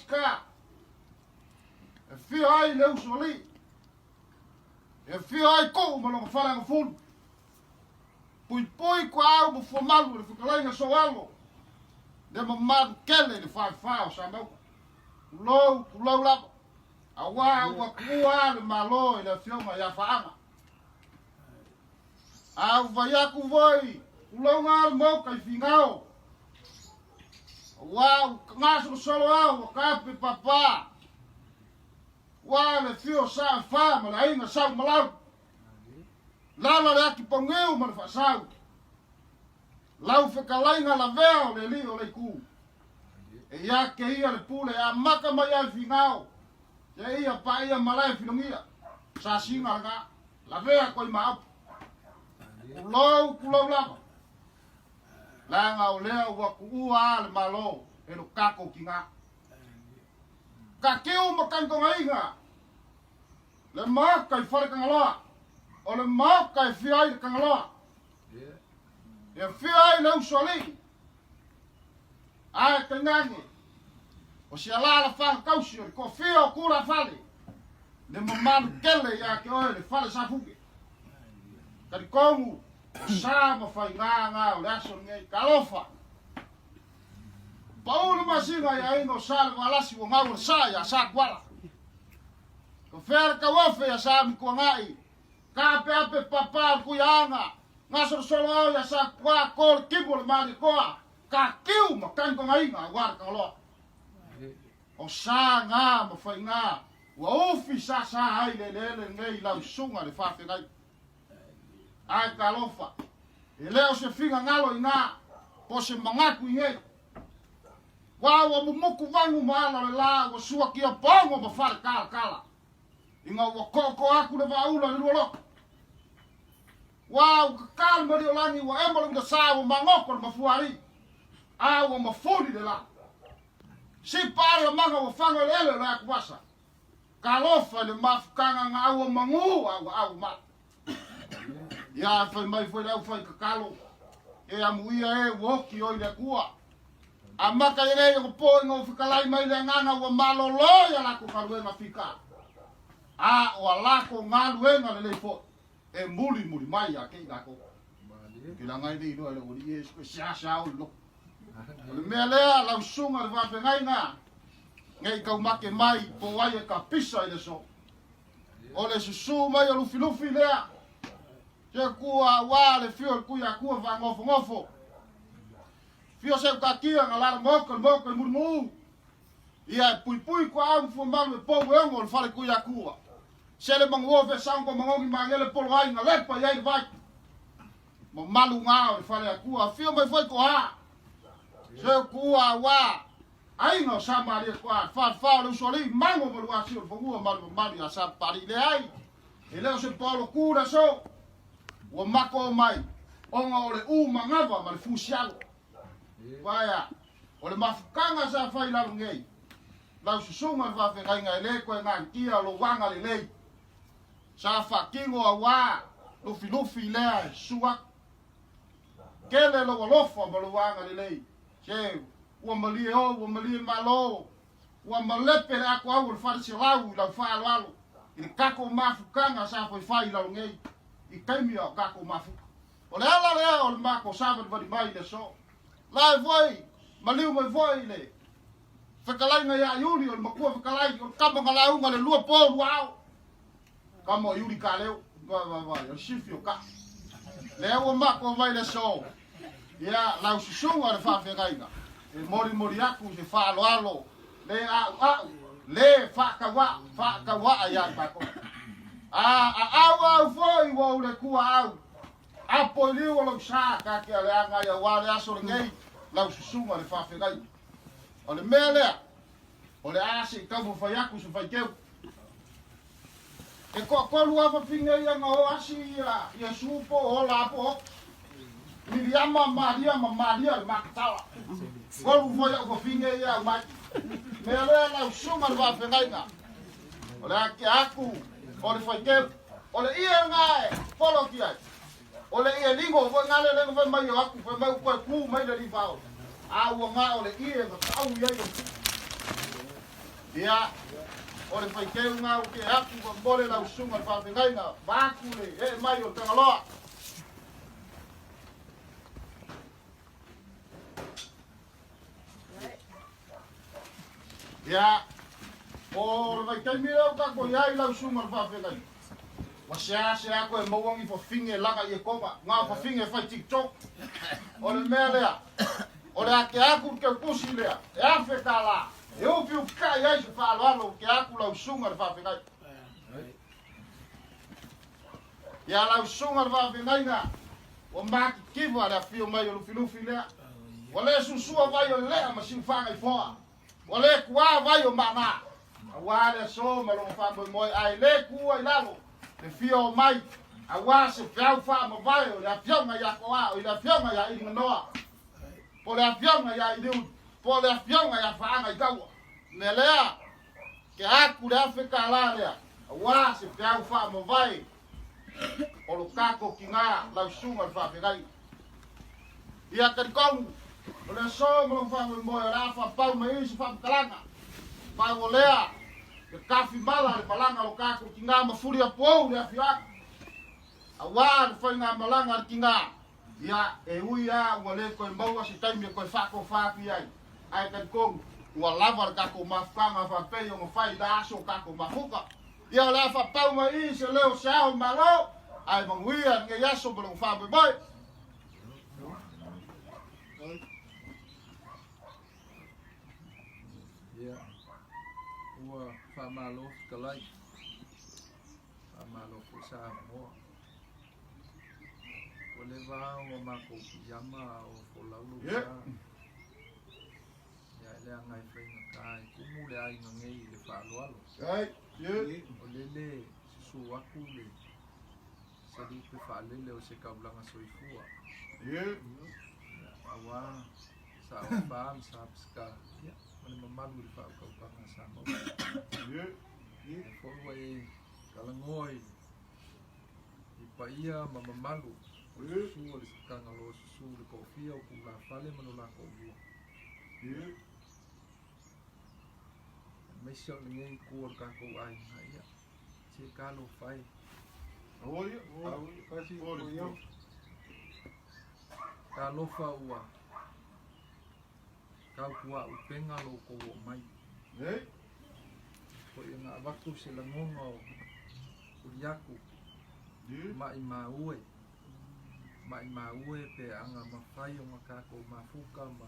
Minisita, e afio ai le Usoalii, e afio ai Kuu ma lona faleagafulu, puipui Kuaau ma Fuamalu o le fetalaiga Soalo, le mamalu tele i le falefa o Samauga. Tulou, tulou lava, auā ua tuua le Malo i le Afioga ia Faaga. A ua fai atu foi, tulou le Maota i Finao, auā ua gasolosolo ao ua taape papa, ua le afio o Sa e Fa ma le aiga Saumalau, lala le ati pagiu ma le faasau, lau fetalaiga lavea o le alii o le itu. E ia te ia le pule e amata mai ai Finao, seia paia malae filogia, sasiga lena, lavea koe i Maopu. Tulou, tulou lava, leaga o lea ua tuua a le Malo e lo tatou tina. Tatiu ma tagitogaiga le Maota i Faletagaloa, o le Maota e fia ai le Tagaloa, e fia ai le usoalii, ae tainane o se alaalafaga tausi o le toafia o Tulafale, le mamalu tele ia te oe le fale Safuge. Talitonu o sa ma faiga na o le aso lenei. Talofa! Pau le masina ia aiga o Sa le Valasi ua gau o le sa ia Sa Tuala. Ko fea le tauofe ia Sa Mituangai, ka apeape papa o le Tuiaana, gasolosolo ao ia Sa Tua ko le timo o le Malietoa, ka tiu ma tagitogaiga aua le Tagaloa. O sa na ma faiga ua ufi sasa ai le eleele lenei i lau susuga le faafegai. Ae talofa, e le o se finagalo i na, po o se manatu i nei. Ua ua mumuku vanu ma ala o le la ua suakia paogo ma fale talatala, ina ua tootoo atu le vaaula i le lualoto. Ua ua kaka le maliolagi ua ema le ulasa ua magoto le mafuaalii, a ua mafuli le la. Sipa a le lamaga ua fago eleele o le atuvasa. Talofa i le mafutaga na aua manu a ua au mai. Ia e fai mai foi le aufai tatalo, e amuia e ua oti oi le Atua. Amata i nei ona po ina ua fetalai mai le Agaga ua malolo i a latou galuega fita, a o a latou galuega lelei foi e mulimuli mai ia te i latou. Ke laga e le iloa e lou Alii Iesu, e seasea o le loto. O le mea lea, lau susuga i le faafeagaiga, ne i taumate mai po o ai e tapisa i le aso. O le susu mai o Lufilufi lea, se kua auā le fio o le Tuiatua faanofonofo. Fio seutatia na lala maoka le maoka i Mulimu'u. Ia e puipui kuaau ma fuamalu e pou e ono o le fale Tuiatua. Sele manuofe sago manogi magele polo ai na lepa i ai le vai. Mamalu na o le fale Atua. Afio mai foi ko a. Se kua auā. Aiga o Samaria koa, whawhao le usoalii, mango ma luasi o le fanua ma le mamalu ia Sapali. Leai, e le o se paolo ku le aso, ua mako o mai, ona o le u manava ma le fusialo. Vaea, o le mafutaga sa fai i lalo nei, lau susuga le faafeagaiga e le toe galutia lou agalelei. Sa faatino auā lufilufi lea e susu atu. Tele lou alofa ma lou agalelei. Se, ua malie o, ua malie malo, ua malepe le atoau o le fale selau i lau faaaloalo i le tatou mafutaga sa faifai i lalo nei i taimi a o tatou mafuta. O le ala lea o le matou savalivali mai i le aso. La e foi, maliu mai foi le fetalaiga ia Iuli o le matua fetalai, o le tama na lauga le lua po lua ao. Kama o Iuli Kaleo, vai vai vai, o le sifi o ka. Lea ua matou mai le aso, ia lau susuga le faafeagaiga, e molimoli atu se faaaloalo le a'ua'u, le faataua'a, faataua'a ia i matou. A aau au foi ua ou le tua au, apo i liu o lou sa, ta te aleaga ai auā le aso lenei, lau susuga le faafeagaiga. O le mea lea, o le a se i taumafai atu se faiteu. E toatolu lava fafine ia na o asi ia Iesu po o ola po o oti. Miriama, Maria ma Maria le Makatala. Tolu foi au fafine ia aumai. Mea lea lau susuga le faafeagaiga. O le ake atu o le faiteu. O le ie lena e polo atu ai. O le ie ligo foi na le lenga fai mai o atu fai mai ua toe tu mai le alii faaola. A ua na o le ie na tau i ai o. Ia, o le faiteuga u ke aku ma mole lau susuga le faafegaiga, vaeatu le ee mai o le Tagaloa. Ia, o le vaitaimi lea ua tatou i ai lau susuga le faafeagaiga, ua seasea toe maua ni fafine e laga i Etoga, na o fafine e fai TikTok. O le mea lea, o le a tea atu le teutusi lea, e $1,000, e upiupitai ai se faaaloalo u tea atu lau susuga le faafeagaiga. Ia lau susuga le faafeagaiga, ua matitiva le afio mai o Lufilufi lea. Ua le susua vai o Lelea ma Siufaga i Foa. Ua le tuā vai o Maanā. Auā le aso ma lona faamoemoe ae le tuua i lalo le fia o mai auā se feau faamavae o le afioga ia Toa o i le afioga ia Iliganoa po o le afioga ia Iliuli po o le afioga ia Faaga i Taua. Mea lea, ke aku le $1,000 lea auā se feau faamavae o lo tatou tinā lau susuga i le faafeagaiga. Ia talitonu, o le aso ma lou faamoemoe o le a faapau mai ai se faamatalaga. Pau o lea, le tafi mala le malaga o lo tatou tinā ma Fuliapuou le afioaga. Auā le faigamalaga a le tinā, ia, e ui lava ua le toe maua se taimi e toe faatofa atu i ai, ae talitonu, ua lava le tatou mafutaga faapei ona fai i la aso o tatou mafuta. Ia, o le a faapau mai i i se leo o se ao o le Malo, ae manuia lenei aso ma lona faamoemoe. Ia, ua faamalo fetalai, faamalo foi Samoa. Ua leva ua matou piiama a o folau lou sa. Ia e leaga e faigata e tumu le aiga nei i le faaaloalo. O lele susu atu le selupe faalele o se taulaga soifua. Ia, auā Sa Ofa ma Sa Pasika, ia, ma le mamalu i le faautautaga a Samoa. Ia foi ua e talanoa i i paia ma mamalu o le susu o le Tagaloa susu le toafia o Tulafale ma lo la toalua. Aemaise o lenei itu o le tatou aiga, ia, se talofa e. Talofa ua tautuaupega lo outou oo mai. Foi ona avatu se lagona o Kuliaku, maimau e, maimau e pe aga mafai ona tatou mafuta ma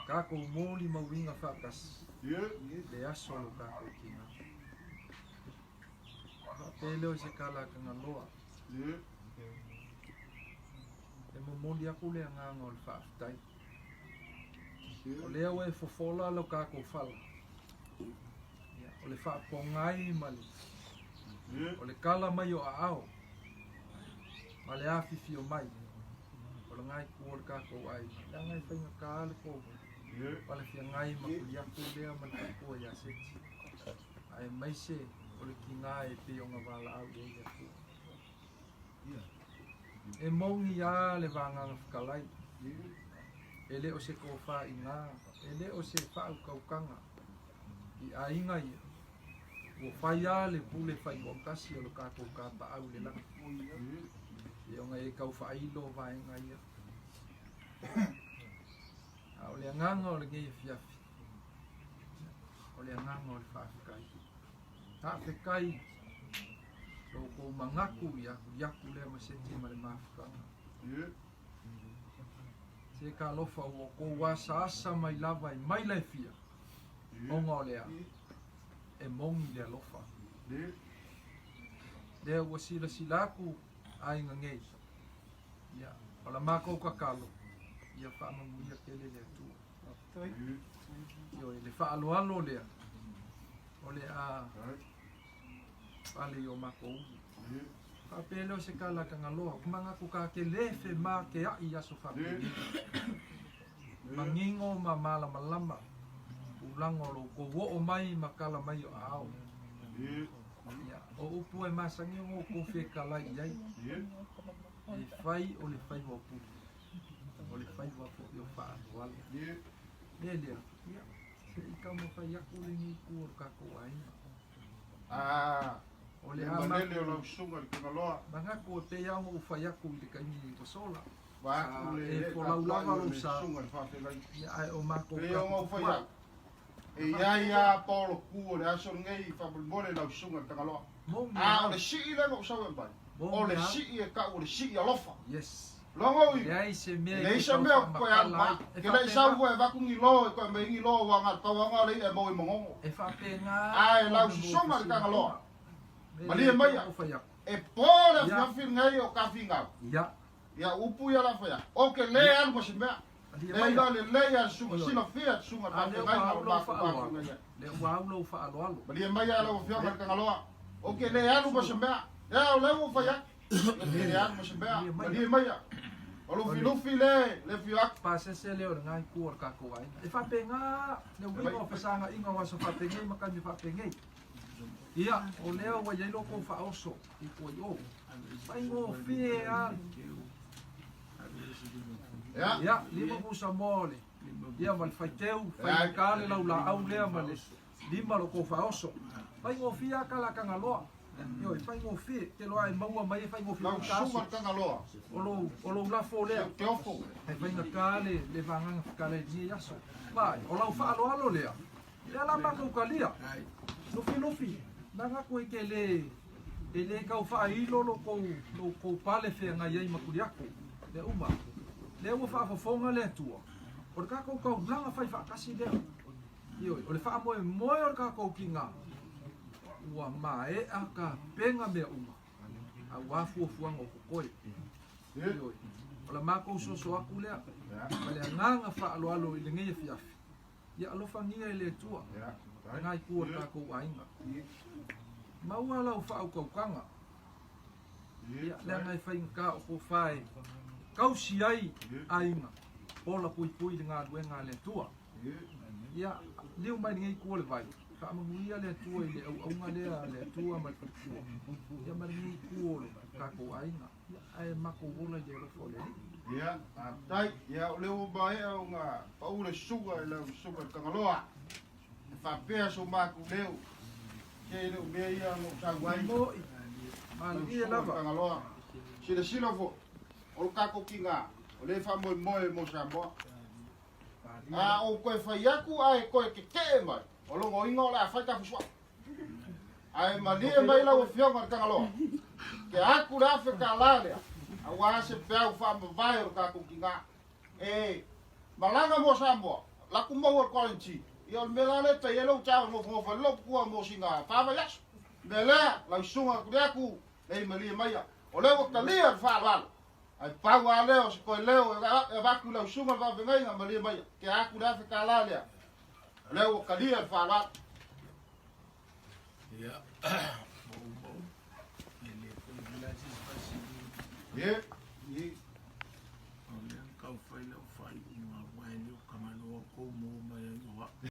tatou molimauina faatasi le aso o lo tatou tiga. Faapea lea o se tala a Tagaloa. E momoli atu le agaga o le faafetai. O lea ua e fofola lo tatou fala. O le faapogai ma le o le kala mai o aao ma le afifio mai o lena itu o le tatou aiga. Leaga e faigata le tou palefeagai ma Kuliaku lea ma le faletua ia Seti, aemaise o le tiga e pei ona valaau i ai le Atua. E moni lava le vagaga fetalai, e le o se tofa-i-gā, e le o se faautautaga i aiga ia, ua fai lava le pule faitoatasi o lo tatou tapaau i le lagi, e ona e tau faailo vaega ia. A o le agaga o lenei afiafi, o le agaga o le faafetai. Faafetai lo outou manatu ia Kuliaku lea ma Seti ma le mafutaga. Se talofa ua outou asaasa mai lava e maila e fia, ona o le a? E moni le alofa. Lea ua silasila atu aiga nei, ia, o la matou tatalo, ia faamanuia tele le Atua. Ioe, le faaaloalo lea, o le a pale i o matou ulu. Faapea lea o se tala a Tagaloa, manatu ta te le femateai i aso faapenei. Manino ma malamalama tulaga o lo outou oo mai ma tala mai o aao. Ia, o upu e masani ona outou fetalai i ai, e fai o le faiva o pule, o le faiva foi o faaaloalo. Le lea, ia. Se i taumafai aku lenei itu o le tatou aiga. Ah, O le le a malele o matou lau susuga i le Tagaloa. manatu e pei lava ona ou fai atu i le taimi ua sola, Vaeatu sa le e le folau tapuai lava o lou le sa, susuga i le faafeagaiga. ia ae o matou Pei ona ou fai tatutuai. atu, e i ai lava paoloku o le aso lenei faamolemole lau susuga i le Tagaloa. Moni A o lava, le sii lea na ou sau ai mai, o moni le lava. sii e tau o le sii alofa. Yes. Logo E i, leai se e mea e leai te se mea o koe alu taufaamapala ma. ai. E Ke lei sau faapena, foi e avatu ni lo, e koe mai ni lo, ua na pau anga le i'a e maua i magogo. e faapena Ae lau ona susuga i le Tagaloa, mo fesilafaiga. Mea malie lea e pei maia, ona ou fai atu. e po le Ia, afiafi lenei o kafigau. ia, Ia upu ia la fai atu, o ke le ia, alu ma se mea. malie Le maia. iloa lelei a le susuga, Ioe. silafia le susuga i le A lea ua faafeagaiga au o lou matou faaaloalo. faafeagai ai. Lea ua au lou faaaloalo. Malie maia lau afioga i Lea, le Tagaloa, o ke le alu ma se Sulu. mea. Lea o lea ua fai Ia, atu, ia ke le alu ma se mea, malie maia. malie maia. O O le Lufilufi le, le afio atu. pasese lea o lena itu o le tatou aiga. E faapena le E uiga mai. o fesagaina o aso faapenei ma taimi faapenei. Ia, o lea ua i ai lo tou faaoso i tua i o. Faigofie lava. Ia. Ia, lima pusamoa o le, ia ma le faiteu, Leai. faigata le laulaau lea ma le lima lo tou faaoso. Faigofie lava tala a Tagaloa. Ioe, faigofie, te loa e maua mai e faigofie Lau foi ta susuga aso. i le Tagaloa. O lou, o lou lafo lea. Seu Teofo. E faigata le, le vagaga fekala i lenei aso. Vaai, o lau faaaloalo lea, lea la matou talia. Lufilufi, manatu e te le, e le tau faailo lo tou, lo tou pale feagai ai ma Tuliaku, mea uma. Lea ua faafofoga le Atua, o le tatou taulaga fai faatasi lea. Ioe, o le faamoemoe o le tatou tiga, ua maea tapena mea uma, auā fuafuaga o totoe. Ioe, o la matou soso atu lea, ma le agaga faaaloalo i lenei afiafi, ia alofagia e le Atua lena itu o le tatou aiga. Maua lau faautautaga, ia, leaga e faigata o tofa e tausi ai aiga, ola puipui i le galuega a le Atua. Ia, liu mai lenei itu o le vai, faamanuia le Atua i le auauna lea a le Atua ma le faletua, ia ma lenei itu o le tatou aiga, ia, ae matou ola i le alofa o le Alii. Ia, faafetai. Ia, o lea ua maea ona pau le susuga i lau susuga i le Tagaloa. E faapea so matou leo, se e le o mea ia na ou sau ai. Mo'i, Lau malie susuga i le lava. Tagaloa. Silasila foi, o le tatou tiga, o lea e faamoemoe mo Samoa. Malie A lava. ou toe fai atu ae toe tetee mai, o lona uiga o le a fai tafusuaʻu. Ae malie Ok, mai lou lau koe. afioga i le Tagaloa, ke atu le $1,000 lea, auā se peau faamavae o le tatou tiga. E malaga mo Samoa, latou maua le quarantine. Ia o le mea la lea e pei ai lou tau e nofonofo ai le lou matua mo sina 4 vaiaso. O le mea lea, lau susuga Tuliatu, nei malie maia. O lea ua talia le faaaloalo. Ae pau lava lea o se toe leo e avatu i lau susuga i le faafeagaiga, malie maia. Ke atu le $1,000 lea, o lea ua talia le faaaloalo. Ia, mo mo. E le foi vila se faasili. Ie.